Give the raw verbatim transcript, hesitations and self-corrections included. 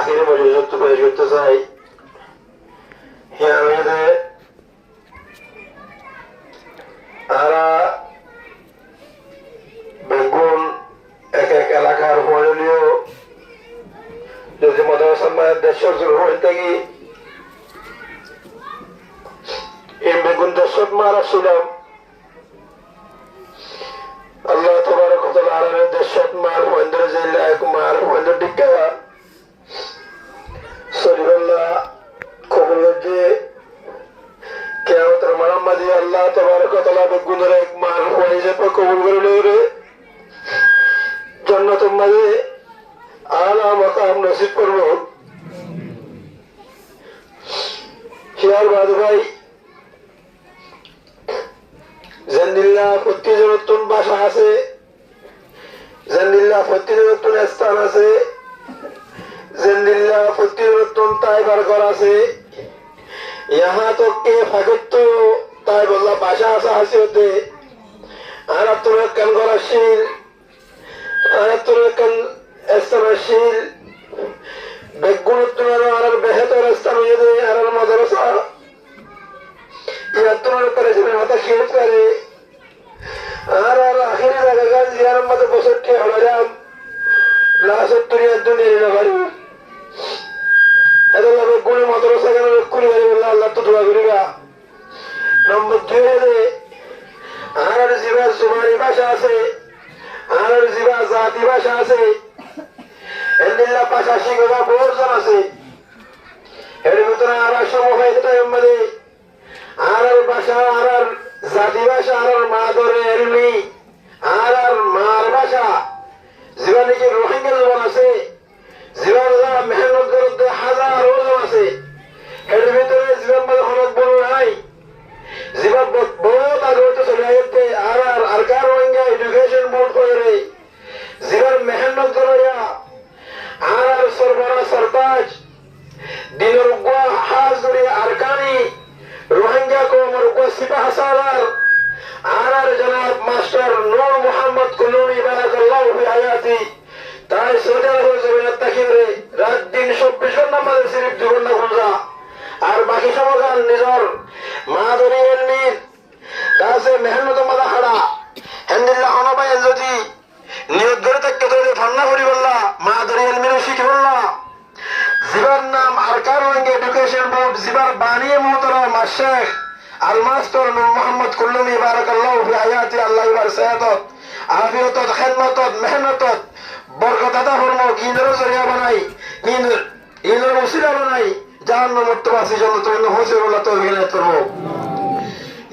Ahíri mojlisottú pec goittó sai. Híyan óilde añára beggún ek ek elakar fuain óileyo, zodi madrasar maze dercó zon fuain táki, in beggún dercót mar accílam. Allah tabarak wa taala añáre dercót mar fuaindóre zeilla ek mar fuaindór dhikka solibálla kobul goijje, kiyamotor moidanot Allah tabarak wa taala beggúnore ek mar fuain hísabe kobul gorí loiyóre jannator maze ala makam nosib goríbo. Híyar bade bái, zendilla fottí zonottún báca asé, zendilla fottí zonottún están asé, zendilla fottí zonottún táibar gór asé, yahá tok ke fakottú táibolla báca asé, asé óde. Añárattún ekkán gór accíl, añárattún ekkán están accíl, beggúnottún aró añárar behétor están óiye de añárar madrasa. Iyattún aró perecani hotá ki óit fare? Añárar ahíri zagagán ziyán maze bosór tiya hoilam, lasót duniyat duniyari no fari. Hétolla beggúne madrasagán kúli fari bolla Allattú dua goríba. Nombor dui óilde, añárar zibá zubani báca asé, añárar zibá zati báca asé, endilla báca cíkowa bout zon asé. Ér bútore añára cómoi fai de taim maze añárar báca, añárar zati báca, añárar madore elmi, añárar mar báca, zibá niki Rohingya zuban asé, zibár lá mehénnot goródde házaro zon asé. Hér bútore zibár maze honó bul nái, zibá bo-, bout age óite soli aiyér de, añárar Arakan Rohingya Education Board hoiyóre, zibár mehénnot goróya, añárar sorfora sortaj, dinor uggwá hás gorí Arakani Rohingya koumor uggwá sipáh salar, añárar jonab mastor Nur Muhammad Kullumi barakallahu fi hayati, tái Saudi Arobor zobinot tákiyóre rait din cobbic gónta maze sirif dui gónta fúnza, ar baki cómoigán nizor madori elmir gáse mehénnotor maze hára. Héndilla honó báiye zodi niyot gorí táke de fonná foribólla, madori elmire cíkibólla, zibár nam Arakan Rohingya Education Board, zibár bani muhtaram Sheikh Al Mastor Nur Muhammad Kullumi barakallahu fi hayati, Allah ibár sehetot, afiyotot, hédmotot, mehénnotot borkot ata formouk, inore zoriya banai, in, inore usila banai, jahannamottú basi jonnotor maze fóñsaibolla toufik inayet formouk.